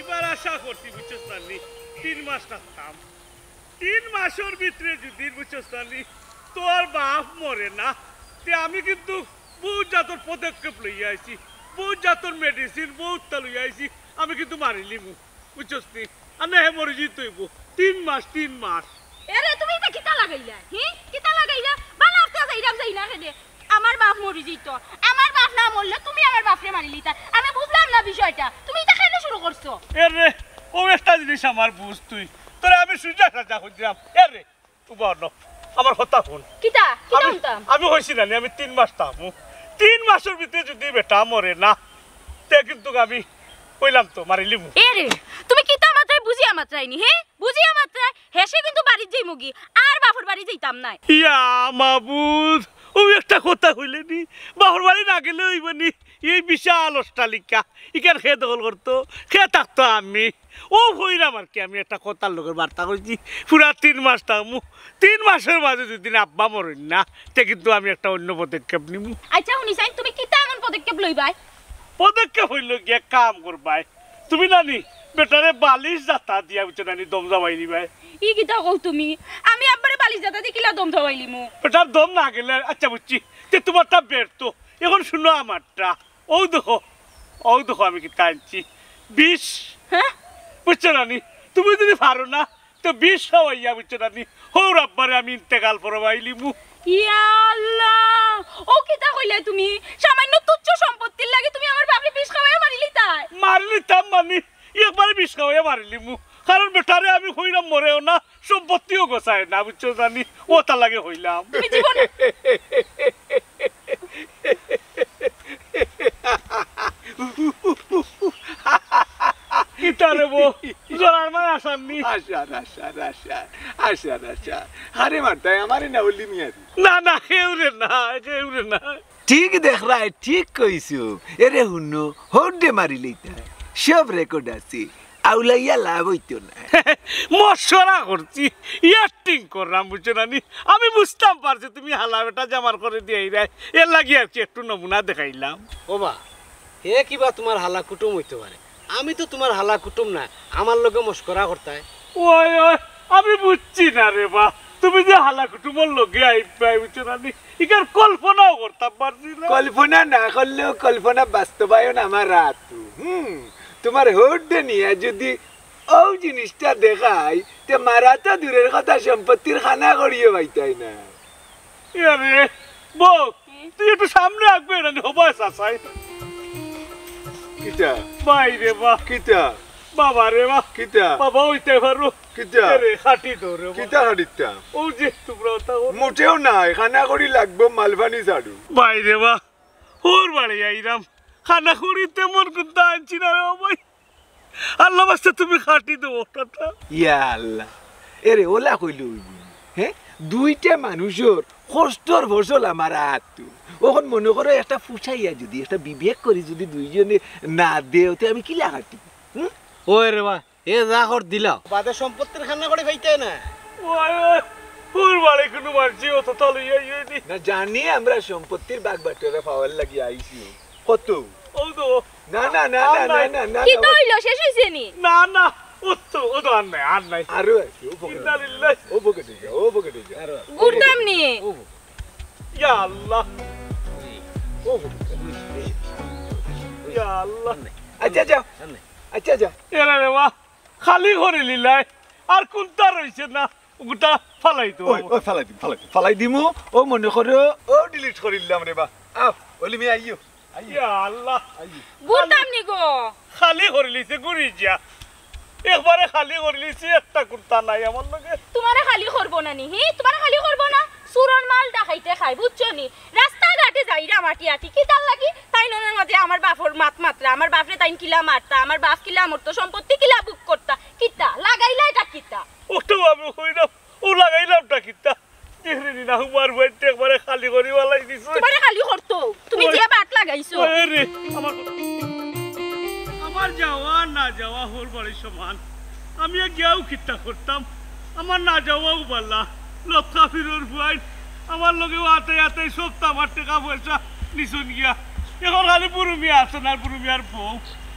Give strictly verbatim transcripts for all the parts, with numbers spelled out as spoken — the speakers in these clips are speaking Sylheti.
ইবার আশা করছি, বুঝছস না নি, তিন মাস থাকতাম। তিন মাসর ভিতরে যদি, বুঝছস না নি, তোর বাপ মরে না, তে আমি কিন্তু বউত জাতর পদক্ষেপ লইয়া আইছি, বউত জাতর মেডিসিন বউততা লইয়া আইছি, আমি কিন্তু মারিলিমু, বুঝছস নি? আর না, হে মরি যিতো অইবো। তিন মাস, তিন মাস। এরে, তুমি ইতা কিতা লাগাইলা? হি? কিতা লাগাইলা? বালা আফতা যাইরাম যাই না কেনে? আমার বাপ মরি যিতো। আমার বাপ না মরলে তুমি আমার বাপরে মারিলিতায়। আমি বুঝলাম না বিষয়টা। তুমি ইতা কেনে শুরু করছো? এরে, অউ একটা জিনিস আমার বুঝ তুই। তোরে আমি সুজা সাজা কইরাম। এরে, উবা অনো। আমার কথা হুন। কিতা? কিতা আমি, হুনতাম? আমি কইছি না নি, আমি তিন মাস থাকমু। তিন মাসর ভিতরে যদি বেটা মরে না, তে কিন্তু আমি কইলাম তো, মারিলিমু। এরে, তুমি কিতা মাতরায় বুঝিয়া মাতরায় নি, হে? বুঝিয়া মাতরায়, হেষে কিন্তু বাড়িত যাইমুগি, আর বাপর বাড়ি যাইতাম নায়। ইয়া মাবুদ, অউ একটা কথা কইলে নি, বাপর বাড়ি না গেলে অইবো নি? এই বিশাল অট্টালিকা, ইখান কে দখল করতো, কে থাকতো? আমি। অউ কইরাম আর কি, আমি একটা কথার লগে বার্তা কইছি, পুরা তিন মাস থাকমু, তিন মাসর মাঝে যদি আব্বা মরইন না, তে কিন্তু আমি একটা অইন্য পদক্ষেপ নিমু। আচ্ছা, হুনি চাইন, তুমি কিতা এমন পদক্ষেপ লইবায়? পদক্ষেপ অইলো গিয়া কাম করবায়, তুমি না নি বেটারে বালিশ জাতা দিয়া, বুঝছো না নি, দম যাবাই নিবায়। ই কিতা কও তুমি? আমি আব্বারে বালিশ জাতা দি কিলা দম যাবাইলিমু? বেটার দম না গেলে, আচ্ছা বুঝছি, তে তুমারটা ব্যর্থ। এখন হুনো আমারটা। অউ দেখো, অউ দেখো আমি কিতা আনছি। বিষ। হে? বুঝছো না নি? তুমি যদি পারো না, তে বিষ খাওয়াইয়া, বুঝছো না নি, হউর আব্বারে আমি ইন্তেকাল পরবাইলিমু। ইয়া আল্লাহ! অউ কিতা কইলায় তুমি? সামান্য তুচ্ছ সম্পত্তির লাগি তুমি আমার বাপরে বিষ খাওয়াইয়া মারিলিতায়? মারিলিতাম মানে, একবারে বিষ খাওয়াইয়া মারিলিমু। কারণ বেটারে আমি কইরাম মরেও না, সম্পত্তিও গছায় না, বুঝছো না নি, অতার লাগি কইলাম। তুমি জীবনে কিতা রে বো? জরার মায় আছার নি? আছার, আছার, আছার, আছার, আছার। আরে মারতায় আমারে না, অলি মিয়ারে। না, না, কেউরে না, কেউরে না। ঠিক দেখরায়, ঠিক কইছো। এরে হুনো, হউরডে মারিলিতায়। সব রেকর্ড আছে। আউলাইয়া লাভ অইতো না। মশওয়ারা করছি, অ্যাক্টিং কররাম, বুঝছো না নি? আমি বুঝতাম পারছি তুমি হালা বেটা জামার করে দিয়াইরায়, এর লাগি আর কি একটু নমুনা দেখাইলাম। ও বা, হে কিবা তুমার হালা কুটুম অইতো পারে, আমি তো তুমার হালা কুটুম নায়, আমার লগে মশকরা করতায়। ওই, ওই, আমি বুঝছি না রে বা, তুমি যে হালা কুটুমর লগে আইবায়, বুঝছো না নি? ইখান কল্পনাও করতাম পারছি না। কল্পনা না করলেও কল্পনা বাস্তবায়ন আমার আত। হুম, তুমার হউরডে নিয়া যদি অউ জিনিসটা দেখাই, তে মারা তো দূরের কথা, সম্পত্তির খানা করিও পাইতায় না। এরে, বউ, তুই একটু সামনে আগে না, হবায় চাচাই। কিতা? ভাই রে বা। কিতা? বাবা রে বা। কিতা? বাবা অইতে পারো। কিতা? এরে, খাটি দে রে বা। কিতা খাটিতাম? অউ যে তুমরা অতা করো। মোটেও নায়, খানা করি লাগবো, মালপানি ছাড়ু। ভাই রে বা, হউর বাড়ি আইরাম। খানা করি তেমন কুন্তা আনছি না রে বা ভাই। আল্লাহ বাস্তে তুমি খাটি দেও অটা। ইয়া আল্লাহ, এরে অলা কইলে অইবো নি? হে, দুইটা মানুষর কষ্টর ফসল আমার আত। অখন মনো করো একটা ফুসাইয়া যদি, একটা বিবেক করি যদি দুইজনে না দেও, তে আমি কিলা খাটি? হুম? ওই রে বা, এ যা কর দিলাও। বাদে সম্পত্তির খানা করি পাইতায় না। ওই, ওই, হউর বাড়ি কুনু মানষি অততা লইয়া আইয়নি। না জানি আমরা সম্পত্তির বাগ বাটোয়ারা পাওয়ার লাগি আইছি। কত? অউ তো। না, না, না, আর না, না, নাই। না, না, কিতা না, অইলো? শেষ অইছে নি? না, না, অউ তো, অউ তো আর নাই, আর নাই। আরো আছে, অউ পকেটো। ইন্নালিল্লাহ। অউ পকেটো যা, অউ পকেটো যা। ঘুরতাম নি। অউ পকেটো। ইয়া আল্লাহ। অউ পকেটো। ইয়া আল্লাহ। আচ্ছা, যাও। আচ্ছা, যাও। এরা রে বা, খালি করিলিলায়। আর কুন্তা রইছে না। অগুতা ফালাই দেও। ওই, ওই, ফালাই দিমু, ফালাই দিমু, ফালাই দিমু। অউ মনো করো, অউ ডিলিট করিলাম রে বা। আও, অলি মিয়া, আইও, আইও। ইয়া আল্লাহ। আইও। ঘুরতাম নি গো। খালি করিলিছে, ঘুরি যা। একবারে খালি করিলিছে, একটা কুন্তা নাই আমার লগে। তুমারে খালি করবো না নি, হি? তুমারে খালি করবো না? চুরর মাল ডাকাইতে খায়, বুঝছো নি? রাস্তাঘাটে যাইরাম আটি আটি, কিতার লাগি? তাইন অনর মাঝে আমার বাপর মাত মাতরা, আমার বাপরে তাইন কিলা মারতা, আমার বাপ কিলা মরতো, সম্পত্তি কিলা ভোগ করতা, কিতা? লাগাইলা ইটা কিতা? অটাউ আমি কইরাম, অউ লাগাইলামটা কিতা? দেখরে নি না, হুমার বইনটা একবারে খালি করি ফালাই দিছে। তুমারে খালি করতো, তুমি ওই, যে বাট লাগাইছো। ওই রে, আমার, আমার যাওয়া না যাওয়া হউর বাড়ি সমান। আমি আর গিয়াউ কিতা করতাম? আমার না যাওয়াউ বালা। লক্ষা ফিরর ফুয়াইন, আমার লগে আতাই আতাই সব তো আমার টেকা পয়সা নিছইন গিয়া। অখন খালি বুরু মিয়া আছইন আর বুরু মিয়ার বউ।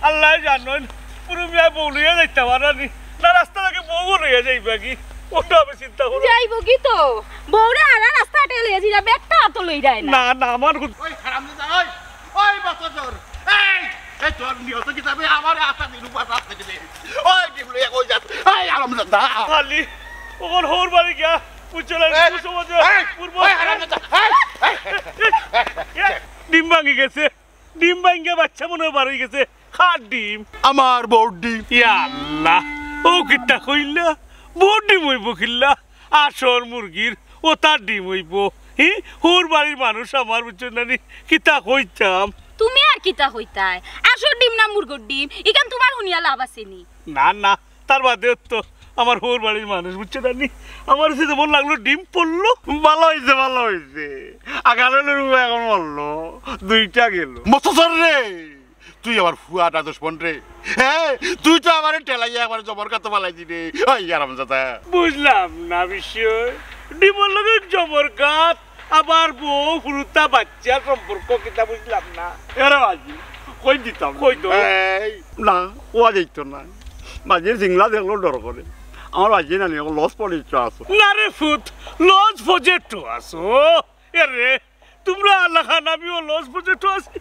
আল্লায় জানইন, পুরু মিয়া বউ লইয়া যাইতা পারানি। না, রাস্তা থাকি বউ লইয়া যাইবা কি? ওটা আমি চিন্তা করি। যাইবো কি তো? বউরে হারা রাস্তা আটে লইয়া যাইরা, ব্যাগটা তো লইরায় না। না, না, আমার হুদ- ওই হারামজাদা, ওই, ওই বাতাসর, এই, এই তোর নিয়ত কিতাবে আমারে আশা দিন উপাস রাখতে দিলে। ওই ডিম লইয়া কই যাস? এই হারামজাদা। খালি ওর হউর বাড়ি গিয়া, বুঝছো না, এই, কুসমাজে, এই, পূর্ব এই হারামজাদা, এই, এই, এই, এই, ডিম ভাঙি গেছে। ডিম ভাঙ্গা বাচ্চা মনে হয় বার হয়ে গেছে। কার ডিম? আমার বউর ডিম। ইয়া আল্লাহ, ও কিতা কইলা? বউর ডিম অইবো কিলা? আসল মুরগির, ও তার ডিম অইবো। হি, হউর বাড়ির মানুষ আমার, বুঝছো না নি? কিতা কইতাম? তুমি আর কিতা কইতায়? আসল ডিম না মুরগর ডিম? ইখান তুমার হুনিয়া লাভ আছে নি? না, না, তার বাদে তো আমার হউর বাড়ির মানুষ, বুঝছো না নি? আমার কাছে যেমন লাগলো ডিম পড়লো, ভালা অইছে, ভালা অইছে। আগালে লড়ু এখন মরলো, দুইটা গেল। মতসর রে, তুই আমার ফুয়াটা দুশমন রে। হ্যাঁ, তুই তো আমারে ঠেলাইয়া একবারে জবর কাতো ফালাই দিলে। ওই আরামজাদা। বুঝলাম না বিষয়। ডিমর লগে জবর কাত, আবার বউ, ফুরুতা, বাচ্চা সম্পর্ক কিতা বুঝলাম না। এরে বাজি, কই দিতাম? কই তো? এই, না, ওয়া যাইতো না। বাজির জিংলা দেখলো ডর করে। আমার বাজি না নিয়ে লস পড়ে ইচ্ছা আছে। না রে ফুত, লস পজেটো আছো। এরে, তুমরা আল্লাহ খান, আমিও লস পজেটো আছি।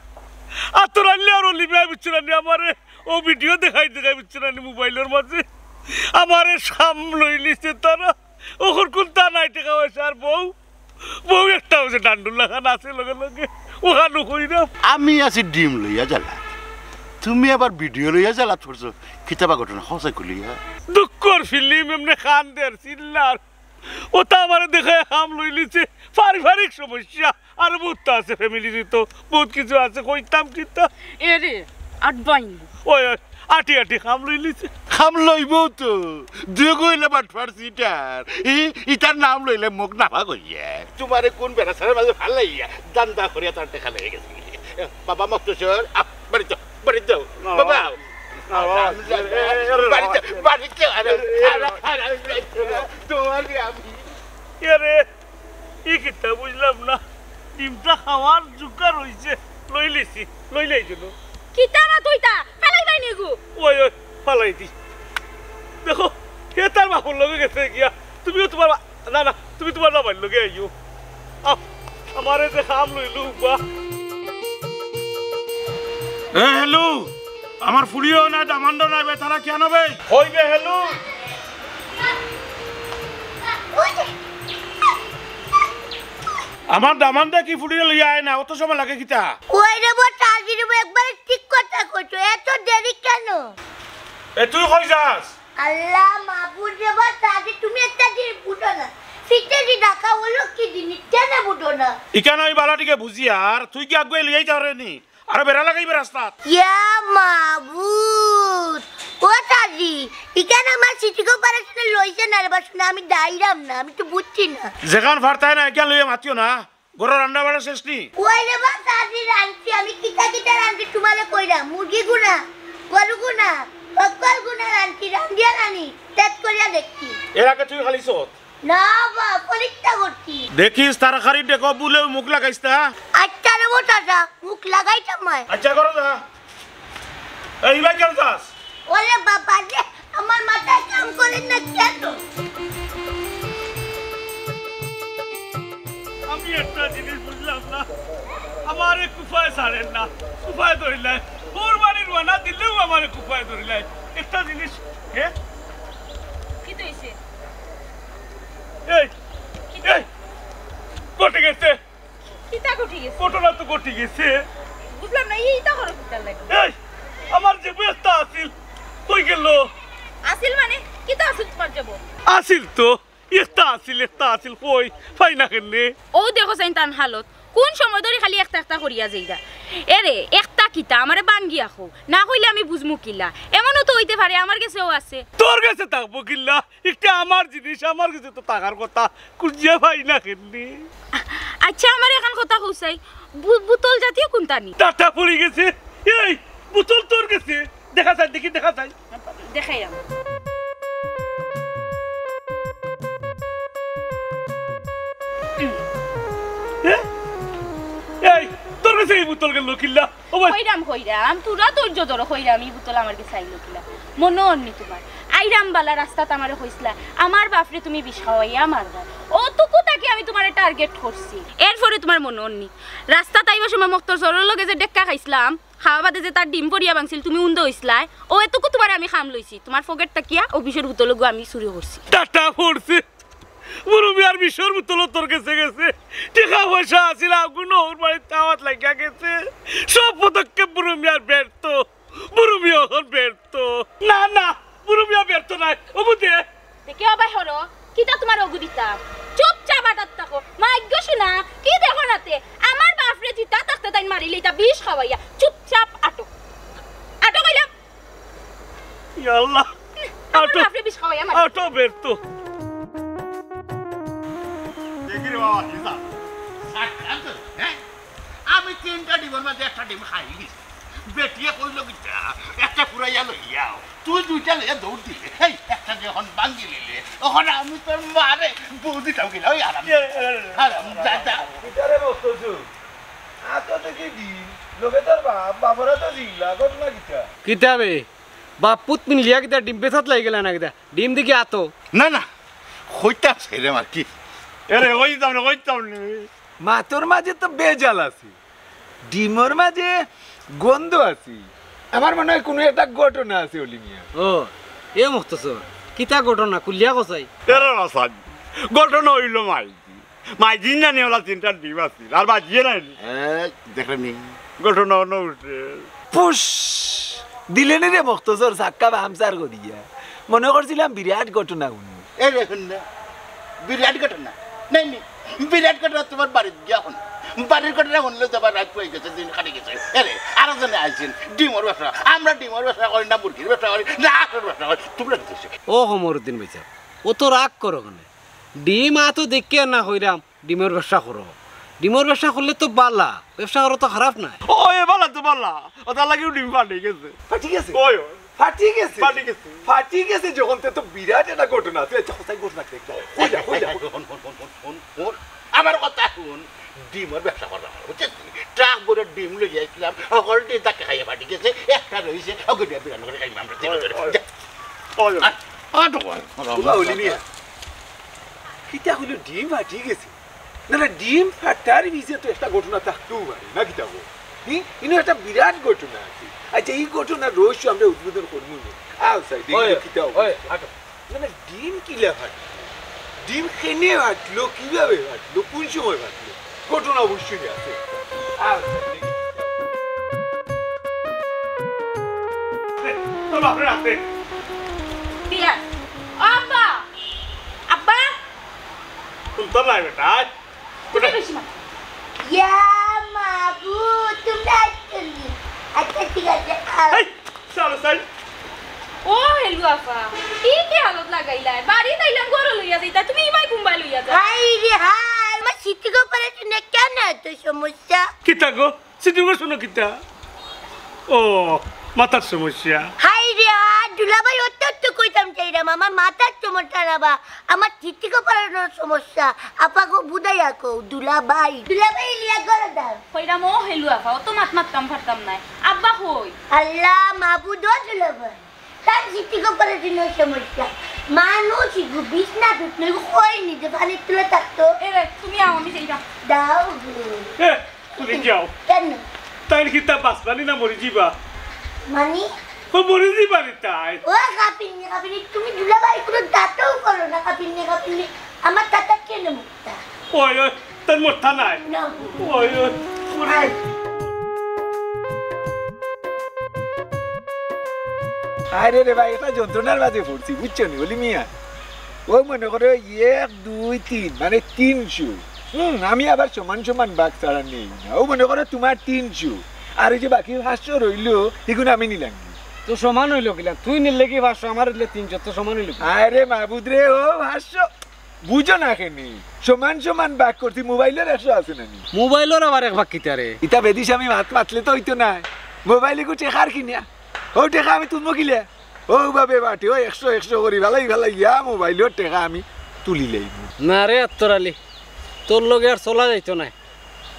আর তোর আল্লাহ আর অলি ভাই বুঝছো না নি, আমারে ও ভিডিও দেখাই দেখাই বুঝছো না নি মোবাইলর মাঝে। আমারে সাম লইলিছে তারা। ওখর কোন তা নাই টেকা পয়সা আর বউ। বউ একটা অইছে ডান্ডুর লাখান আছে লগে লগে। ওখানো কই না। আমি আছি ডিম লইয়া জ্বালা। তুমি আবার ভিডিও লইয়া জ্বালা করছো। কিতাবা ঘটনা হসে খুলিয়া। দুঃখর ফিল্ম এমনে খান দের চিল্লার। ও তো আমারে দেখে হাম লইলিছে। পারিবারিক সমস্যা। আর বহুত তো আছে ফ্যামিলির তো। বহুত কিছু আছে। কইতাম কিতা? এরে, আট বাইন। ওই, ওই, আটি আটি খাম লইলিছে। খাম লইবো তো। দুই গইলে বাটফার সিটার। ই, ইতার নাম লইলে মুখ নাফা কইয়া। তোমারে কোন বেড়াছাড়ার মাঝে ফালাইয়া, দান্দা করিয়া তার টেকা লইয়া গেছে। বাবা মক্তসর, আহ, বাড়ি যাও, বাড়ি যাও। না, বাবা, বাবা। না, বাবা। বাড়ি যাও, বাড়ি যাও। আরে, আরে, আরে, আরে, তোমার আমি। এরে, ই কিতা বুঝলাম না। ডিমটা খাওয়ার জুগার অইছে, লইলিছি, লইলাই জন্য। কিতা না তুইতা? ফালাই বাইনি গু। ওই, ওই, ফালাই দি। দেখো, হে তার বাপর লগে গেছে গিয়া। তুমিও তোমার বা-, না, না, তুমি তোমার বাবার লগে আইও। আহ, আমারে যে খাম লইলো, উবা। এ, হেলু, আমার ফুড়িও নাই, দামান্ডও নাই, বে, তারা কেন বে? ওই বে, হেলু। আমার দামান্দে কি ফুড়িরে লইয়া আয় না, অত সময় লাগে কিতা? ওই রে বো, তাজির বো, একবারে ঠিক কথা কইছো, এত দেরি কেন? এ, তুই কই যাস? আল্লাহ মাবুদ রে বো, তাজি তুমি একটা জিনিস বুঝো না। ফিতে দি ঢাকা হলো কি জিনিস, কেন বুঝো না? ইখান আমি বালা টিকে বুঝি, আর তুই কি আগুয়াই লইয়াই যাও রে নি? আরো বেড়া লাগাইবে রাস্তাত। ইয়া মাবুদ, ও তাজি, ইখান আমার সিটি কর্পোরেশনে লইছে না রে বা, শুনে আমি দাইরাম না, আমি তো বুঝছি না। যেখান ফারতায় না, এখান লইয়া মাতিও না। ঘরর রান্না বাড়া শেষ নি? ওই রে বা, তাজি রানছি, আমি কিতা কিতা রানছি তোমারে কইরাম, মুরগি গুনা, গরু গুনা, বকল গুনা রানছি, রান্ধিয়া রানি, টেস্ট করিয়া দেখছি। এর আগে তুই খালি সত? না বা, পরীক্ষা করছি। দেখিস, তরকারি দেখো, বুলেও মুখ লাগাইস না। আচ্ছা রে বো চাচা, মুখ লাগাইতাম না। আচ্ছা, করো যা। এই ভাই, কেন যাস? ওরে বাবা রে, আমার মাথায় কাম করে না কেন? আমি একটা জিনিস বুঝলাম না, আমারে কুফায় ছাড়েন না, কুফায় ধরিলায়। ওর বাড়ি রওনা দিলেও আমারে কুফায় ধরিলায়। একটা জিনিস, হে? কি তো হইছে? এই, কিতা? এই, ঘটে গেছে। কিতা ঘটি গেছে? ঘটনা তো ঘটি গেছে। বুঝলাম না, এই ইতা করো কিতার লাগি? এই, আমার যে বেস্তা আছিল, কই গেল? আছিল মানে? কিতা আছিল তোমার যাবো? আছিল তো, একটা আছিল, একটা আছিল, কই? পাই না কেনে? ও দেখো চাইন তান হালত, কোন সময় ধরি খালি একটা একটা করিয়া যাইরা। এরে, একটা কিতা, আমারে বাঙ্গিয়া কও, না কইলে আমি বুঝমু কিলা? এমনও তো অইতে পারে, আমার গেছেও আছে। তোর গেছে থাকবো কিলা? ইটা আমার জিনিস, আমার গেছে তো থাকার কথা। খুঁজিয়া পাই না কেনে? আ-, আচ্ছা, আমারে এখান কথা কও চাই, বু-, বোতল জাতীয় কোনটা নি? টাটা পড়ি গেছে। এই, বোতল তোর গেছে? দেখা যায়, দেখি, দেখা যায়। দেখাইলাম। এ? এই, তোর গেছে এই বোতল গেল কিলা? ও ভাই। কইরাম কইরাম, তোরা ধৈর্য ধরো, কইরাম ই বুতল আমার গেছে আইলো কিলা। মনো অরনি তোমার? আইরাম বালা রাস্তাত আমারে কইছলা, "আমার বাফরে তুমি বিষ খাওয়াইয়া মারবা।" অতটুকু থাকি আমি তোমারে টার্গেট করছি। এরপরে তোমার মনো অরনি? রাস্তাত আইবার সময় মখতছরর লগে যে ডেক্কা খাইছলাম, খাওয়া বাদে যে তার ডিম পড়িয়া ভাঙছিল, তুমি উন্দা অইছলায়, অউ এতটুকু তোমারে আমি কাম লইছি, তোমার পকেট থাকিয়া অউ বিষর বুতলগু আমি চুরি করছি। টাটা পড়ছে। বুরু মিয়ার বিষর বুতল তোর গেছে গেছে। টেকা পয়সা আছিল, আগুন ওর বাড়িত দাওয়াত লাগিয়া গেছে। সব পদক্ষেপ বুরু মিয়ার ব্যর্থ। বুরু মিয়া অখন ব্যর্থ। না, না, বুরু মিয়া ব্যর্থ নায়। ও বুঝে। দেখি অবায় হরো, কিতা তোমার অগু দিতাম? চুপচাপ আটাত থাকো। মাইগ্য শুনা, কি দেখো নাতে? আমার বাফরে জিতা থাকতে তাইন মারিলে ইতা বিষ খাওয়াইয়া। চুপচাপ আটো। আটো কইলাম। ইয়া আল্লাহ। আমার আটো, বাফরে বিষ খাওয়াইয়া মারি। আটো ব্যর্থ। দেখি রে বাবা, হিসাব। সাক্ষাৎ, হ্যাঁ? আমি তিনটা ডিমর মাঝে একটা ডিম খাই নিছি। বেটিয়ে কইল কিতা, "একটা ফুরাইয়া লইয়াও।" তুই দুইটা লইয়া দৌড় দিলে, এই একটা যে এখন ভাঙ্গি নিলে, ওখানে আমি তোর মারে বউ দিতাম কিনা, ওই আরাম, আরাম দাদা। কিতারে বস্তু? আতো দেখি ডিম, লগে তোর বাপ, বাপরা তো জিংলা, ঘটনা কিতা? কিতা বে? বাপ পুত মিলিয়া কিতা ডিম বেচাত লাগি গেলা না কিতা? ডিম দেখি আতো। না, না, কইতাম ছেড়ে আর কি। এরে, কইতাম না, কইতাম না। মাতর মাঝে তো বেজাল আছে, ডিমর মাঝে গন্ধ আছে। আমার মনে হয় কোনো একটা ঘটনা আছে, অলি মিয়া। ও, এ মখতছর, কিতা ঘটনা? খুলিয়া কছাই। এরে রাসান, ঘটনা অইল মাইজি। মাইজি জানি ওলা তিনটা ডিম আছিল, আর বাজিয়ে নাই। এই, দেখলে নি? ঘটনা অনো উঠে। পুশ! দিলে নি রে মখতছর সাক্কা বামসার করিয়া। মনে করছিলাম বিরাট ঘটনা হুনি। এই দেখুন না, বিরাট ঘটনা। নাই নি, বিরাট ঘটনা তোমার বাড়িত গিয়া এখন। বাড়ির ঘটনা শুনলে তো আবার রাত হয়ে গেছে, দিন কাটি গেছে। এরে, আরো জনে আইছেন, ডিমর ব্যবসা। আমরা ডিমর ব্যবসা করি না, মুরগির ব্যবসা করি না, হাঁসের ব্যবসা করি। তোমরা কি করছো? ও কমরুদ্দিন ভাইসাব, অত রাগ করো কেনে? ডিম আতো দেখিয়া না কইরাম, ডিমর ব্যবসা করো। ডিমর ব্যবসা করলে তো বালা, ব্যবসা করো তো খারাপ নায়। ও, এ বালা তো বালা। ও, তার লাগিও ডিম ফাটি গেছে। ফাটি গেছে? ওই, ওই। ফাটি গেছে? ফাটি গেছে। ফাটি গেছে যখন, তে তো বিরাট একটা ঘটনা। তুই একটা কোথায় ঘটনা দেখতে? কই যা, কই যা, কই যা? হুন, হুন, হুন, হুন, হুন, হুন। আমার কথা হুন, ডিমর ব্যবসা করলাম, বুঝছিস? ট্রাক ভরে ডিম লই আইছিলাম, সকল ডিম তাকে খাইয়ে ফাটি গেছে, একটা রইছে, ওকে দিয়ে বিরান করে খাইলাম আমরা তিনজনে। ওই, ওই। আর, আর তো বল। ওবা, অলি মিয়া। কিতা কইলো, ডিম ফাটি গেছে? না, না, ডিম ফাটার পিছে তো একটা ঘটনা থাকতেও পারে, না কিতা কও? হি? ইনো একটা বিরাট ঘটনা আছে। আচ্ছা, এই ঘটনার রহস্য আমরা উদ্বোধন করবো নি। আও, সাই, দেখি তো কিতা অবস্থা। না, না, ডিম কিলা ফাটলো? ডিম কেনে ফাটলো, কিভাবে ফাটলো, কোন সময় ফাটলো? ঘটনা অবশ্যই আছে। আও, সাই, দেখি। তোর বাপরে রাখবে। বিয়া। ও আব্বা! আব্বা! শুনতাম না বেটা, আয়। তুমি বেশি মাত। ইয়া মাবু, তোমরা আসছো নি? আচ্ছা, ঠিক আছে, আও। এই, চলো, চল। ও হেলু আফা, কি কি হালত লাগাইলায়? বাড়িত আইলাম, ঘরো লইয়া যাইতা, তুমি ইবায় কুনবায় লইয়া যাও? হায় রে হায়, আমার সিটি কর্পোরেশনে কেনে এত সমস্যা? কিতা গো? সিটি কর্পোরেশনে কিতা? ও, মাথার সমস্যা। হায় রে, আর দুলাভাই অত্যন্ত কইতাম চাইরাম, আমার মাথার সমস্যা না বা, আমার সিটি কর্পোরেশনের সমস্যা। আপাগো বুঝাইয়া কও, দুলাভাই। দুলাভাই লিয়া করে দাও। কইরাম, ও হেলু আফা, অত মাত মাত কাম পারতাম নায়। আব্বা কই? আল্লাহ, মাবুদ ও দুলাভাই। তার সিটি কর্পোরেশনের সমস্যা। মানুষ ইগু বিছনা ধুত নই, কই নিজে পানি তুলে থাকতো। এ রে, তুমি আও, আমি যাইরাম। দাও গো। এ, তুমি যাও। কেনে? তাইন কিতা বাঁচবা নি না মরি যিবা? মানে? ও মরি যিবা নি তাই। ও কাপিন্নি, কাপিন্নি, তুমি দুলাভাই কোনো দাঁতও করো না, কাপিন্নি, কাপিন্নি। আমার দাঁতা কেনে মুক্তা? ওই, ওই, তার মোটা নাই। না। ওই, ওই, ওরে। আরে রে ভাই, এটা যন্ত্রণার মাঝে পড়ছি, বুঝছো নি, অলি মিয়া? ও মনে করো এক, দুই, তিন, মানে তিনশো। হুম, আমি আবার সমান সমান ভাগ ছাড়া নেই না। ও মনে করো তোমার তিনশো, আর ওই যে বাকি পাঁচশো রইলো, এগুলো আমি নিলাম। তো সমান হইলো কিলা? তুই নিলে কি পাঁচশো, আমার হইলে তিনশো, তো সমান হইলো কি? আরে মাবুদ রে, ও পাঁচশো। বুঝো না কেনে? সমান সমান ভাগ করছি, মোবাইলর একশো আছে না নি? মোবাইলর আবার এক ভাগ কিতা রে? ইতা বেদিস আমি মাত মাতলে তো হইতো না। মোবাইল এগু টেকার কিনিয়া। ও টেকা আমি তুলবো কিলে? ও বাবে বাটি, ও একশো একশো করি ভালাই ভালাই ইয়া মোবাইলর টেকা আমি তুলি লইব। না রে আত্তর আলী, তোর লগে আর চলা যাইতো না।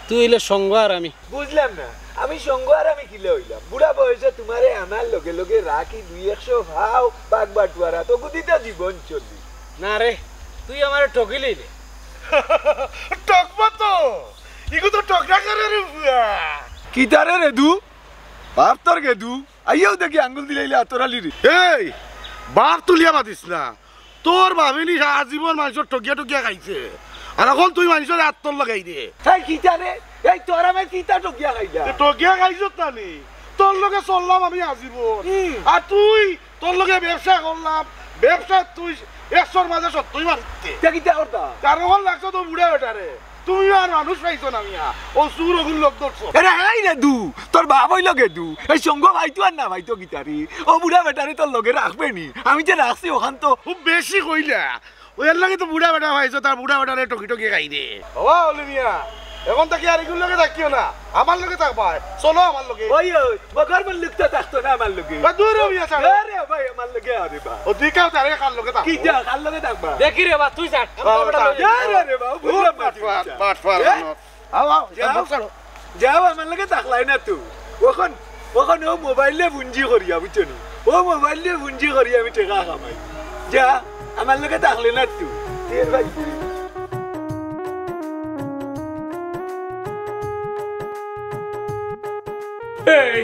তুই হইলে সঙ্গ আর আমি। বুঝলাম না, আমি সঙ্গ আর আমি কিলা অইলাম? বুড়া বয়সে তুমারে আনার লগে লগে রাখি দুই একশো ভাও বাগ বাটুয়ারা তো গুদিতা জীবন চলি। না রে, তুই আমারে ঠকিলিলে। ঠকবো তো, ইগু তো ঠকরা করে রে বুয়া। কিতারে রে দু? বাপ তোর গেদু, আইয়াও দেখি আঙ্গুল দিলাইলে আতরালি রে। এই, বাপ তুলিয়া মাতিস না। তোর বাপে নি আজীবন মানষর ঠগিয়া ঠগিয়া খাইছে। আর অখন তুই মানষর আত তল লাগাই দে। তাই কিতা রে? এই তোর আমি কিতা ঠগিয়া খাইলা? এ ঠগিয়া খাইছত না নি? তোর লগে চললাম আমি আজীবন। হুম। আর তুই, তোর লগে ব্যবসা করলাম, ব্যবসায় তুই একশোর মাঝে সত্তই মারিতে। তে কিতা করতা? কারণ লাগছে তো বুড়া বেটারে। তুমি আর মানুষ পাইছো না মিয়া, ও চুর অগুর লগ ধরছো। এরে এই রে দু, তোর বাপ অইলো গেদু, এই সঙ্গ পাইতো আর না পাইতো কিতারি, ও বুড়া বেটারে তোর লগে রাখবে নি? আমি যে রাখছি অখান তো। খুব বেশি কইলা, ওই এর লগে তো বুড়া বেটা পাইছো, তার বুড়া বেটারে টকি টকি খাই দে। বাবা অলি মিয়া, অখন থাকি আর ইগুর লগে থাকিও না, আমার লগে থাকবায়, চলো আমার লগে। ওই, ওই, মগর মল্লিক তো থাকতো না আমার লগে। বা দূর হ মিয়া, ছাড়ো। আরে ভাই, আমার লগে আরে বা। ও দিকাও তারে কার লগে থাকবো? কিতা, কার লগে থাকবা? দেখি রে বা, তুই যা। বাবা, বাবা, যা। আরে রে বা, ও বুঝলাম না বাটপার, তুই যা। বাটপার, এ? বাটপার। আও, আও, যাও। বক্স আনো। যাও, আমার লগে থাকলাই না তো। অখন, অখন ও মোবাইলে বুঞ্জি করিয়া, বুঝছো নি? ও মোবাইলে বুঞ্জি করিয়া আমি টেকা কামাই। যা, আমার লগে থাকলে না তো। টের পাইছি। এই,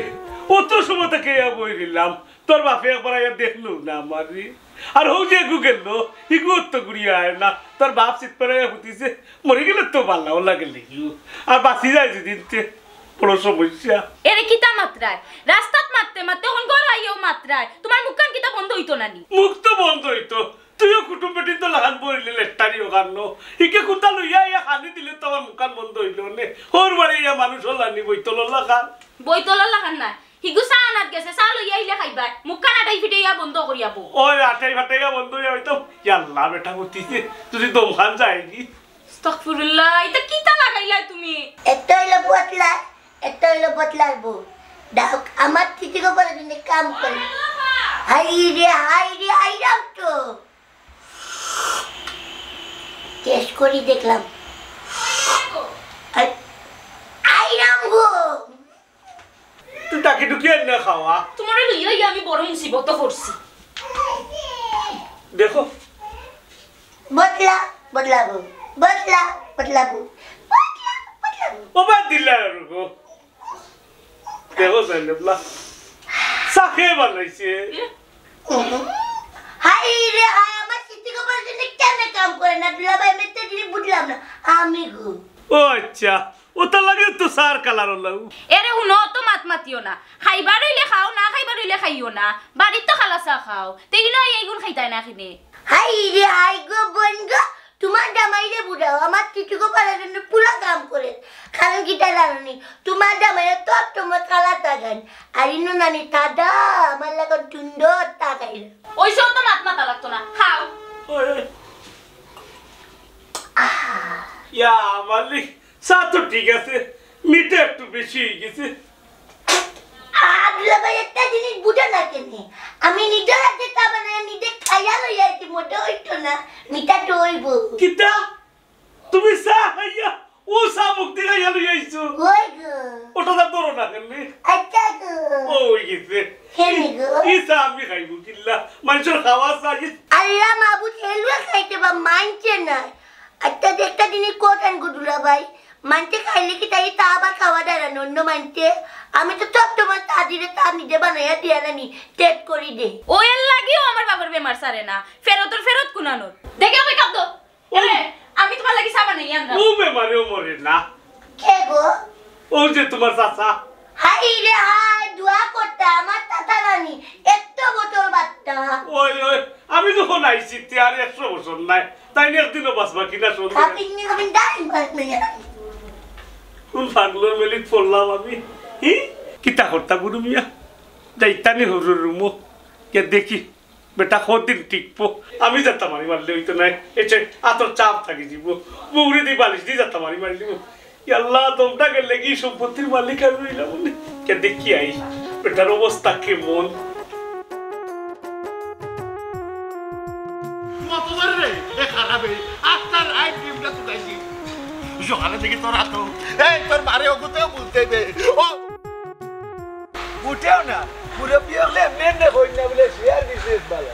অত সময় থাকি ইয়া বই দিলাম, তোর বাপে একবার আইয়া দেখলো না আমারে। আর হউ যে এগু গেল, ইগু অত ঘুরিয়া আয় না। তোর বাপ চিত পেরাইয়া হুতিছে, মরি গেলে তো ভালা লাগে লিগু। আর বাঁচি যায় যদি তে বড় সমস্যা। এরে কিতা মাতরায়? রাস্তাত মাততে মাততে অখন ঘর আইয়াও মাতরায়। তুমার মুখখান কিতা বন্ধ অইতো না নি? মুখ তো বন্ধ অইতো। তুইও কুটুম বেটিন্তর লাখান বইলে লেট্টারি অখান ন। ইকে কুন্তা লইয়া ইয়া খানি দিলে তো আমার মুখখান বন্ধ অইলো নে। হউর বাড়ি ইয়া মানুষ অলানি বইতলর লাখান। বইতলর লাখান না। হিগু চা আনাত গেছে, চা লইয়া আইলে খাইবায়। মুখখান আটাই ফিটাইয়া বন্ধ করিয়া বউ। ওই আটাই ফাটাইয়া বন্ধ অইয়া অইতো। ইয়াল্লা বেটা হুতিছে, যদি দমখান যায়গি। আস্তাগফিরুল্লাহ, ইতা কিতা লাগাইলায় তুমি? একটা অইলো বটলা, একটা অইলো বটলার বউ। ডাউক, আমার চিঠি গোবরে দিনে কাম করে। হাই রে, হাই রে, আইরাম তো। টেস্ট করি দেখলাম। আই-, আইরাম গো। তুই ডাকি ডুকি আন না খাওয়া। তুমারে লইয়া ইয়া আমি বড় মুসিবতো পড়ছি। দেখো। বদলা, বদলাবো। বদলা, বদলাবো। বদলা, বদলাবো। ও বাদ দিলা আর গো। দেখো সাইলেবলা। চা কে বানাইছে? হাই রে হাই, আমার চিঠি গোবর জন্য কেন কাম করে না? দুলাভাই, আমি তো জিনিস বুঝলাম না। আমি গো। ও আচ্ছা। অতার লাগি তো সার কালার অলাউ। এরে হুনো, অত মাত মাতিও না। খাইবার অইলে খাও, না খাইবার অইলে খাইও না। বাড়িত তো খালা চা খাও। তে ইনো আইয়া ইগুন খাইতায় না কিনে? হাই রে হাই গো বইন গো, তুমার জামাইরে বুঝাও, আমার চিঠি গোবরের জন্য পুরা কাম করে। কারণ কিতা জানো নি? তুমার জামাইয়ে তো তুমার কালা চা খাইন। আর ইনো নানি তাজা, আমার লাখান সুন্দর চা খাইলা। অইছে, অত মাত মাতা লাগতো না। খাও। ওই, ওই। ইয়া মালিক, চা তো ঠিক আছে, মিঠা একটু বেশি অইগেছে। আ, দুলাভাই, একটা জিনিস বুঝো না কেনে? আমি নিজর হাতে চা বানাই, নিজে খাইয়া লই আইছি, মোটা অইতো না, মিঠা তো অইবো। কিতা? তুমি চা খাইয়া, ও চা মুখ দি খাইয়া লই আইছো? ওই গো। ওটা তো ধরো না কেনে? আচ্ছা গো। ও, অইগেছে। কেনে গো? ই চা আমি খাইবো কিল্লা? মানষর খাওয়া চা, ই আল্লাহ মাবুদ, হেলুয়া খাইতে বা মানষে না। আচ্ছা, একটা জিনিস কইতাম গো দুলাভাই, মানষে খাইলে কিতা তা আবার খাওয়া দাঁড়ানো অন্য মানষে? আমি তো সব সময় চা দিলে চা নিজে বানাইয়া দিয়া নানি, টেস্ট করি দে। ও এর লাগিও আমার বাবার বেমার সারে না, ফেরতর ফেরত কুনানোর। দেখে ওই কাঁদো। ও। এরে, আমি তুমার লাগি চা বানাই আনরাম। ও বেমারেও মরে না। কে গো? ও যে তুমার চাচা। হাই রে হাই, দোয়া করতা, আমার চাচা নানি, একটা বোতল বাট্টা। ওই, ওই, আমি যখন আইছি, তে আর একশো বছর নাই। তাইন একদিনও বাঁচবা কিনা সন্দেহ। খাপিং নি খাপিং ডাইন বাট নাই। কোন পাগলর মেলিত পড়লাম আমি? হি? কিতা করতা বুরু মিয়া? যাইতানি হরুর রুমো। গিয়া দেখি। বেটা কদিন টিকবো? আমি যাতা মারি মারলে অইতো নায়। এসে আতর চাপ থাকি দিব। বউরে দি বালিশ দি যাতা মারি মারি দিব। ইয়াল্লা, দমটা গেলে কি সম্পত্তির মালিক আমি অইলাম নে? কে দেখি আই, বেটার অবস্থা কেমন? কতবার রে? এ খারাপ এই। আত্মার আইন ডিমটা তুকাইছি। সকালে দেখি তোর হাত। এই, তোর মারে ওগুতেও বুঝতে দে। ও কেউ না, মুরব্বী অকলে এমনে এমনে কইন না বুলে শেয়ার বিজনেস ভালা।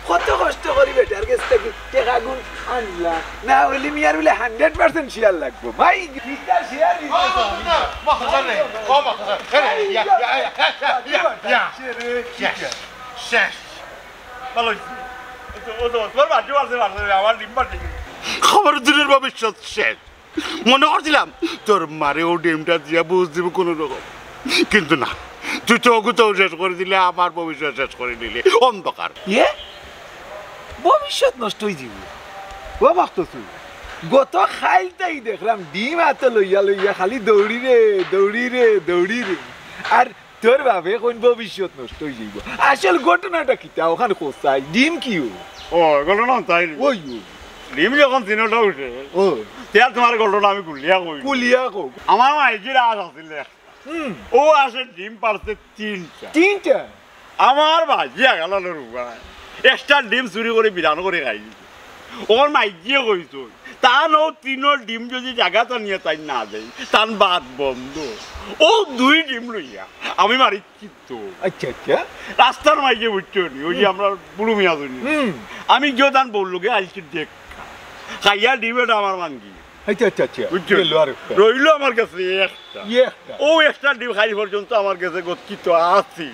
কত কষ্ট করি বেটার গেছ থাকি টেকাগুন আনলা, না অইলে মিয়ার বুলে হান্ড্রেড পার্সেন্ট শেয়ার লাগবো। ভাই, ইটা শেয়ার বিজনেস। ও, মাস্টার রে, ও, মাস্টার রে, ইয়া, ইয়া, ইয়া। শেষ। ভালা অইছে। ও তো, ও তো, তোর বাজু আছে, বাজু আছে, আমার ডিম বাজে। খবর দিনের ভবিষ্যৎ শেষ। মনে করছিলাম তোর মারে ও ডিমটা দিয়া বুঝ দিব কোনো রকম, কিন্তু না, তুই তো ওগুতাও শেষ করি দিলে, আমার ভবিষ্যৎ শেষ করি দিলে, অন্ধকার। ইয়ে, ভবিষ্যৎ নষ্ট অই যাইবো। ও মাকতছু, গত খাইলতাই দেখলাম ডিম আতো লইয়া লইয়া খালি দৌড়ি রে, দৌড়ি রে, দৌড়ি রে। আর তোর বাপে কইন ভবিষ্যৎ নষ্ট অই যাইবো। আসল ঘটনাটা কিতা? ওখান কোথায়? ডিম কিও? ও, ঘটনা তাই নি? ওই, ওই। ডিম যখন তিনটা উঠে, ও। তে আর তোমার ঘটনা আমি খুলিয়া কই। খুলিয়া কও। আমার মাইজির আশ আছিল একটা। হুম। ও আশে ডিম পারছে তিনটা। তিনটা? আমার বাজি আগালালো রুবাই। একটা ডিম চুরি করি বিরান করি খাই দিছে। ওর মাইজিয়ে কইছইন, তান ও তিনর ডিম যদি জাগাত আনিয়া তাইন না দেয়, তান ভাত বন্ধ। ও দুই ডিম লইয়া আমি মারি কিন্তু আচ্ছা, আচ্ছা। রাস্তার মাঝে বুঝছো নি, ওই যে হুম। আমরা বুড়ো মিয়া ধরি। হুম। আমি গিয়ে তান বউর লগে আইছি দেখা। খাইয়া ডিম এটা আমার ভাঙ্গি। আচ্ছা, আচ্ছা, আচ্ছা। বুঝছো? গেল আর একটা। রইল আমার কাছে একটা। ইয়ে একটা। ও একটা ডিম খাই পর্যন্ত আমার কাছে গচ্ছিত আছি।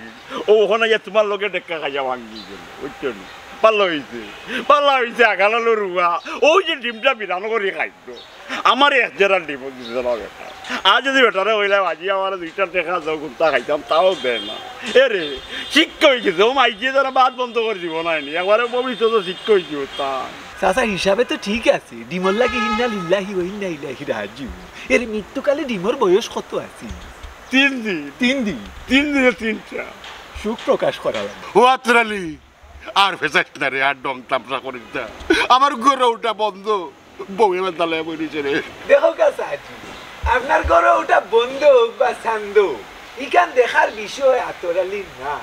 ও ওখানে গিয়ে তোমার লগে দেখা খাইয়া ভাঙ্গি গেল। বুঝছো নি? ভালা অইছে। ভালা অইছে, আগালালো রুয়া। ওই যে ডিমটা বিরান করি খাইতো। আমার এক জেরা ডিম দিছে না বেটা। আর যদি বেটারে কইলে, "বাজি, আমার দুইটা টেকা দাও, কুন্তা খাইতাম", তাও দেয় না। এ রে, শিক্ষা অই গেছে। ও মাইকে যারা ভাত বন্ধ করি দিব না নি। একবারে ভবিষ্যতে শিক্ষা অই গেছে তা। চাচা, হিসাবে তো ঠিক আছে। ডিমর লাগি ইন্না লিল্লাহি ওয়া ইন্না ইলাইহি রাজিউন। এর মৃত্যুকালে ডিমর বয়স কত আছে? তিন দিন। তিন দিন? তিন দিনে তিনটা। সুখ প্রকাশ করা লাগে। ও আতর আলী, আর ফেসাইস না রে, আর ঢং তামশা করিস না। আমার ঘরো উঠা বন্ধ, বউ এবার দালায় বই নিছে রে। দেখো কা চাচি, আপনার ঘরো উঠা বন্ধ হোক বা চান্দো, ইখান দেখার বিষয় আতর আলীর না।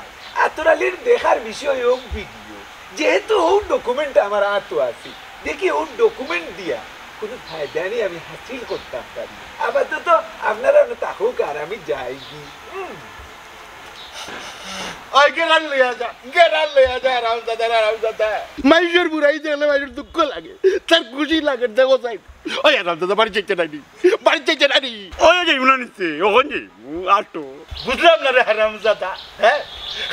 আতর আলীর দেখার বিষয় হোক ভিডিও। যেহেতু ও ডকুমেন্ট আমার আতো আছে, দেখি ও ডকুমেন্ট দিয়া কোনো ফায়দা নেই আমি হাসিল করতাম পারি। আপাতত আপনারা অনো থাকুক আর আমি যাই গি। হুম। ওই গেরান লইয়া যা, গেরান লইয়া যা, হারামজাদা, হারামজাদা। মাইনষর বুড়াই দেখলে মাইনষর দুঃখ লাগে, তার খুশি লাগে, দেখো সাইড। ওই হারামজাদা বাড়ি চাইতে নাইনি, বাড়ি চাইতে নাইনি। ওই যাইব না নিতে, ওখান যাইব, আটো। বুঝলাম না রে হারামজাদা, হ্যাঁ?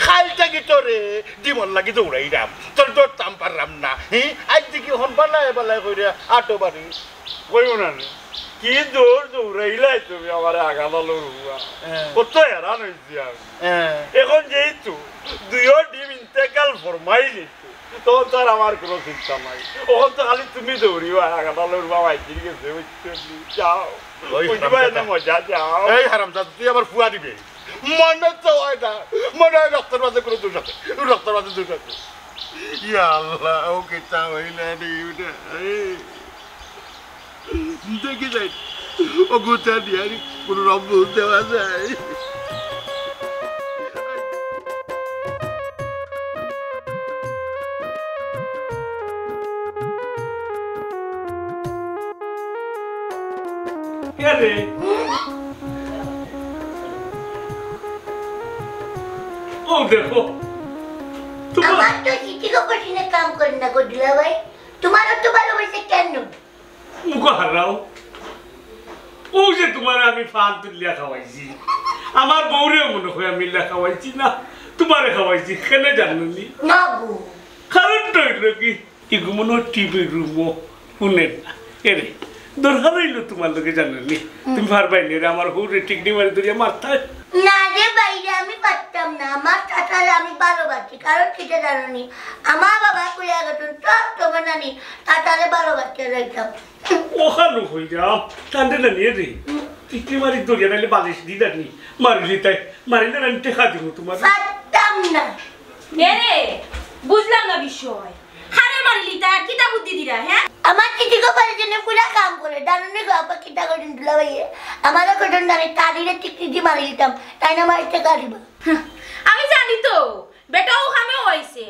খাইল থাকি তোরে ডিমর লাগি দৌড়াইরাম, তোর ধরতাম পারলাম না, হ্যাঁ? আইজ দেখি হন বালায় বালায় কইরে আটো বাড়ি। কইও না রে। কি দৌড় দৌড়াইলাই তুমি আমারে আগালালো রুয়া। হ্যাঁ। কত হেরান অইছি আমি। হ্যাঁ। এখন যেহেতু দুইও ডিম ইন্তেকাল ফরমাইলে, তখন তো আর আমার কোনো চিন্তা নাই। ওখান তো খালি তুমি দৌড়িও, আর আগালালো রুয়া মাইজির গেছে, বুঝছো নি? যাও। ওই বুঝবা হারামজাদা। এনে মজা, যাও। এই হারামজাদা, তুই আমার ফুয়া দিবে। মনে তো হয় না, মনে হয় রক্তর মাঝে কোনো দোষ আছে, রক্তর মাঝে দোষ আছে। ইয়া আল্লাহ, ও কিতা হইলে রে ওটা? এই, দেখি যাই, ও গোটা দিয়ে আর কোনো রব দেওয়া যায়। কে রে? ও দেখো, তোমার আমার তো চিঠি কপাসিনে কাম করে না গো দুলাভাই, তোমার অত ভালোবাসে কেন? মুখো হারাও। ও যে তোমার আমি ফান তুলিয়া খাওয়াইছি, আমার বউরেও মনে হয় আমি ইলা খাওয়াইছি না, তোমারে খাওয়াইছি, কেনে জানো নি? না গো। কারণটা হইল কি, ইগু মনে হয় টিভি রুমও শুনে না। এরে, দরকার হইল তোমার লগে জানো নি? তুমি পারবায় নি রে, আমার হৌরে টিকনি মারি ধরিয়া মারতায়। না রে বাইরে, আমি পারতাম না। আমার চাচারে আমি ভালোবাসি, কারণ কিতা জানো নি? আমার বাবা কইয়া গেছেন, সব সময় নানি চাচারে ভালোবাসতে যাইতাম। ওখানো কইরাম, কান্দে না নিয়ে রে। টিকলি মারি দরিয়া নাইলে বালিশ দি দানি। মারিলি তাই, মারিলে আমি টেকা দিব তোমার। পারতাম না। এরে, বুঝলাম না বিষয়। হারে মারিলি তাই, আর কিতা বুদ্ধি দিরা, হ্যাঁ? আমার চিঠি কপালে জেনে পুরা কাম করে। জানো নি গো, আপা কিতা করেন দুলাভাইয়ে? আমারও করেন জানি, তারিরে টিকলি দি মারি দিতাম। তাই না মারি টেকা দিবা। হুঁ, আমি জানি তো। বেটাও খামে হইছে,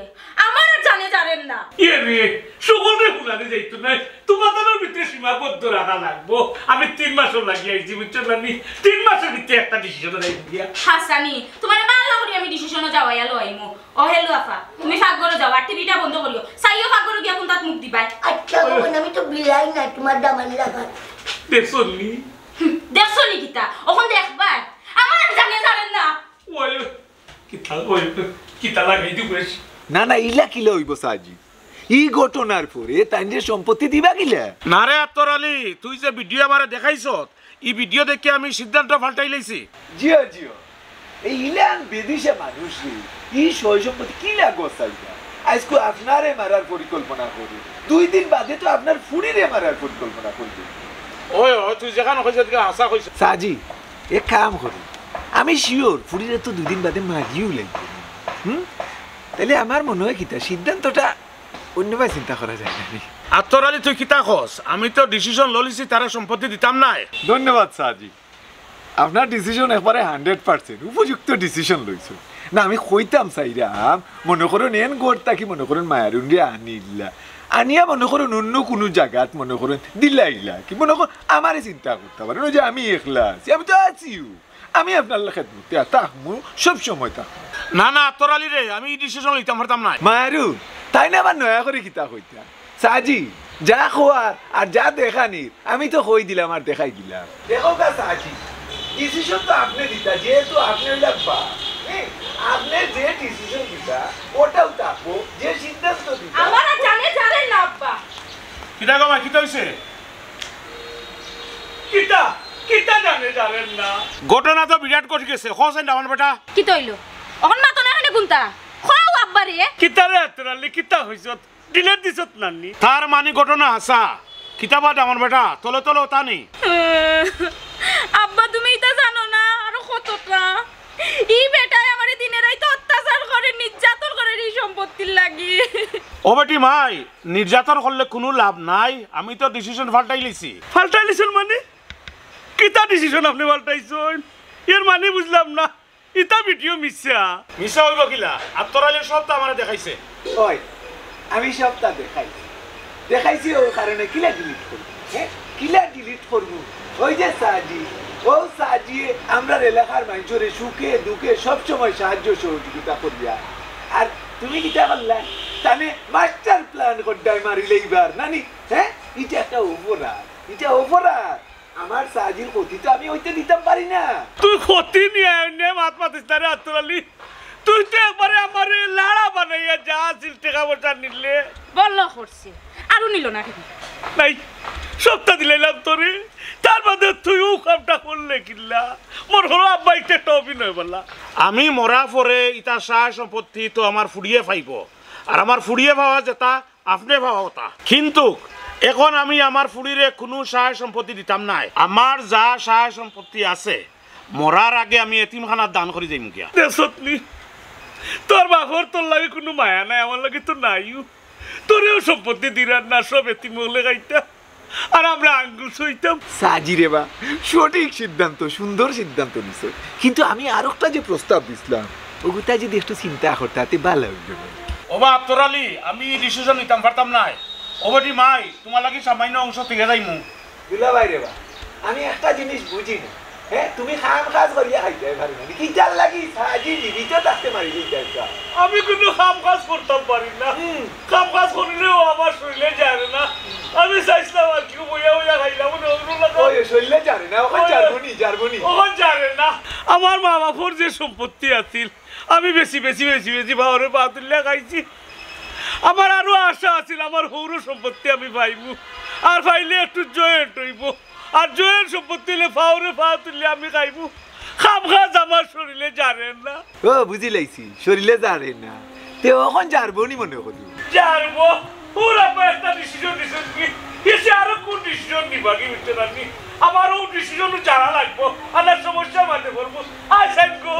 আমার আর জানে জানেন না। ইয়ে রে, সকলরে হুনানি যাইতো না, তোমাদের ভিতরে সীমাবদ্ধ রাখা লাগবো। আমি তিন মাসও লাগি আইছি, বুঝছো না নি? তিন মাসের ভিতরে একটা ডিসিশন নাই দিয়া। হাসানি, তোমার ভালো করি আমি ডিসিশনো যাওয়াইয়া লইমু। ও হেলু আফা, তুমি ফাকঘরো যাও, আর টিভিটা বন্ধ করিও। চাইও ফাকঘরো গিয়া কুনটাত মুখ দিবায়। আচ্ছা, বোন, আমি তো বিলাই না, তোমার দামান লাগার। দেখছো নি? হুম, দেখছো নি কিতা? অখন দেখবায়। আমার জানে জানেন না। ওই, কিতা, ওই, কিতা লাগাই দিব বেশ। না, না, ইলা কিলা অইবো সাজি? ই ঘটনার পরে তাইনরে সম্পত্তি দিবা কিলা? না রে আত্তর আলী, তুই যে ভিডিও আমারে দেখাইছত, ই ভিডিও দেখে আমি সিদ্ধান্ত পাল্টাই লাইছি। জিও, জিও। এই ইলান বেদিশা মানুষ রে, ই সয় সম্পত্তি কিলা গছাইবা? আইজকু আপনারে মারার পরিকল্পনা করি, দুই দিন বাদে তো আপনার ফুড়িরে মারার পরিকল্পনা করি। ওই, ওই, তুই যেখান কইছ, এদিকে হাছা কইছ। সাজি, এক কাম করি, আমি শিওর ফুড়িরে তো দুই দিন বাদে মারিও লাইব। হুম? তাইলে আমার মনে হয় কিতা, সিদ্ধান্তটা অন্যভাবে চিন্তা করা যায় না নি? আত্তর আলী, তুই কিতা কস? আমি তো ডিসিশন ললিছি, তারে সম্পত্তি দিতাম নায়। ধন্যবাদ সাজি, আপনার ডিসিশন একবারে হান্ড্রেড পার্সেন্ট উপযুক্ত ডিসিশন লইছো। না, আমি কইতাম চাইরাম, মনে করুন এন ঘর থাকি মনে করুন মায়ারুনরে আনিলা, আনিয়া মনে করুন অন্য কুনু জাগাত মনে করুন দিলাইলা, কি মনে করুন আমারে চিন্তা করতা পারেন, ওই যে আমি একলা আছি, আমি তো আছিও। আমি আপনার খেদমতে থাকমু, সব সময় থাকমু। না, না, আত্তর আলী রে, আমি ই ডিসিশন লইতাম পারতাম নায়। মায়ারুন, তাইন আবার নয়া করি কিতা কইতা? সাজি, যা কওয়ার আর যা দেখানির, আমি তো কই দিলাম আর দেখাই দিলাম। দেখো গা সাজি, ডিসিশন তো আপনে দিতা, যেহেতু আপনে অইলা বাপ, হ্যাঁ? আপনে যে ডিসিশন দিতা, ওটাউ থাকবো, যে সিদ্ধান্ত দিতা। আমার আর জানে জানে না, আব্বা। কিতা গো মা, কিতা অইছে? কিতা? কিতা জানে জানেন না? ঘটনা তো বিরাট ঘটি গেছে। কও চাইন দামান বেটা। কিতা অইলো? অখন মাতো না কেনে কুনতা? কও আব্বারে। কিতা রে আত্তর আলী, কিতা কইছত? ডিলেট দিছত নানি? তার মানি ঘটনা হাছা। কিতা বা দামান বেটা, তলে তলে অতা নি? আব্বা, তুমি ইতা জানো না, আরো কতটা। ই বেটায় আমারে দিনে রাইতে অত্যাচার করে, নির্যাতন করে ই সম্পত্তির লাগি। ও বেটি মাই, নির্যাতন করলে কুনু লাভ নাই, আমি তো ডিসিশন পাল্টাই লিছি। পাল্টাই লিছইন মানে? কিতা ডিসিশন আপনে পাল্টাইছইন? এর মানে বুঝলাম না, ইতা ভিডিও মিছা। মিছা অইবো কিলা? আত্তর আলীয়ে সবতা আমারে দেখাইছে। ওই, আমি সবতা দেখাইছি। দেখাইছি অউ কারণে কিলা ডিলিট করবো? হ্যাঁ? কিলা ডিলিট করবো? ওই যে সাজি, অউ সাজিয়ে আমরার এলাকার মাইনষরে সুখে দুঃখে সবসময় সাহায্য সহযোগিতা করিয়া। আর তুমি কিতা করলা? তানে মাস্টার প্ল্যান করিয়া মারিলাইবার, নানি? হ্যাঁ? ইটা একটা অপরাধ, ইটা অপরাধ। আমার সাজির ক্ষতি তো আমি অইতে দিতাম পারি না। তুই ক্ষতি নিয়া এনে মাত মাতিস না রে আত্তর আলী। তুই তো একবারে আমারে লাড়া বানাইয়া যা আছিল টেকা পয়সা নিলে। বললো করছে, আরো নিল না কেনে? নাই, সবতা দিলাইলাম তোরে, তার বাদে তুই অউ কামটা করলে কিলা? মনে করো আব্বা, ইটা একটা অভিনয় বলা। আমি মরার পরে ইতা সয় সম্পত্তি তো আমার ফুড়িয়ে পাইবো, আর আমার ফুড়িয়ে পাওয়া যেতা আপনে পাওয়া কথা। কিন্তু এখন আমি আমার ফুড়িরে কুনু সয় সম্পত্তি দিতাম নায়। আমার যা সয় সম্পত্তি আছে, মরার আগে আমি এতিমখানাত দান করি যাইমু গিয়া। দেখছত নি, তোর বাপর তোর লাগি কুনু মায়া নাই, আমার লাগি তো নাইও। তোরেও সম্পত্তি দিরার না, সব এতিম অকলে খাইতা, আর আমরা আঙ্গুল ছুইতাম। সাজি রে বা, সঠিক সিদ্ধান্ত, সুন্দর সিদ্ধান্ত নিছইন। কিন্তু আমি আরোকটা যে প্রস্তাব দিছলাম, অগুতা যদি একটু চিন্তা করতা, তে ভালা অইলো। ও বা আত্তর আলী, আমি ই ডিসিশন নিতাম পারতাম নায়। ও বেটি মাই, তুমার লাগি সামান্য অংশ থুইয়া যাইমু। দুলাভাই রে বা, আমি একটা জিনিস বুঝি না। হ্যাঁ, তুমি কাম কাজ করিয়া খাইতায় পারো না। কিতার লাগি সাজি জীবিত থাকতে মারি দিতায়? আমি কুনু কাম কাজ করতাম পারি না। হুম। কাম কাজ করিলেও আমার শরীলে যায় না। আমি চাইছলাম আর কি, বইয়া বইয়া খাইলাম, মনে অইলো না। ওই শরীলে যায় না, অখন ওই যাইবো নি, যাইবো নি। অখন যায় না। আমার মা বাপর যে সম্পত্তি আছিল, আমি বেশি, বেশি, বেশি, বেশি ফাওরে ফাও তুলিয়া খাইছি। আমার আরো আশা আছিল, আমার হউরর সম্পত্তি আমি পাইমু, আর পাইলে একটু জয়েন্ট অইবো, আর জয়েন্ট সম্পত্তি অইলে ফাওরে ফাও তুলিয়া আমি খাইমু। কাম কাজ আমার শরীলে যায় না। ও, বুঝিলাইছি, শরীলে যায় না। তে অখন যাইবো নি মনে করি? যাইবো। ওরা তো একটা ডিসিশন নিছইন কি? এসে আরো কুন ডিসিশন নিবা কি বুঝতে পারনি? আমার অউ ডিসিশন যাওয়া লাগবো। আমার সমস্যার মাঝে পড়বো। আয় সাইড গো।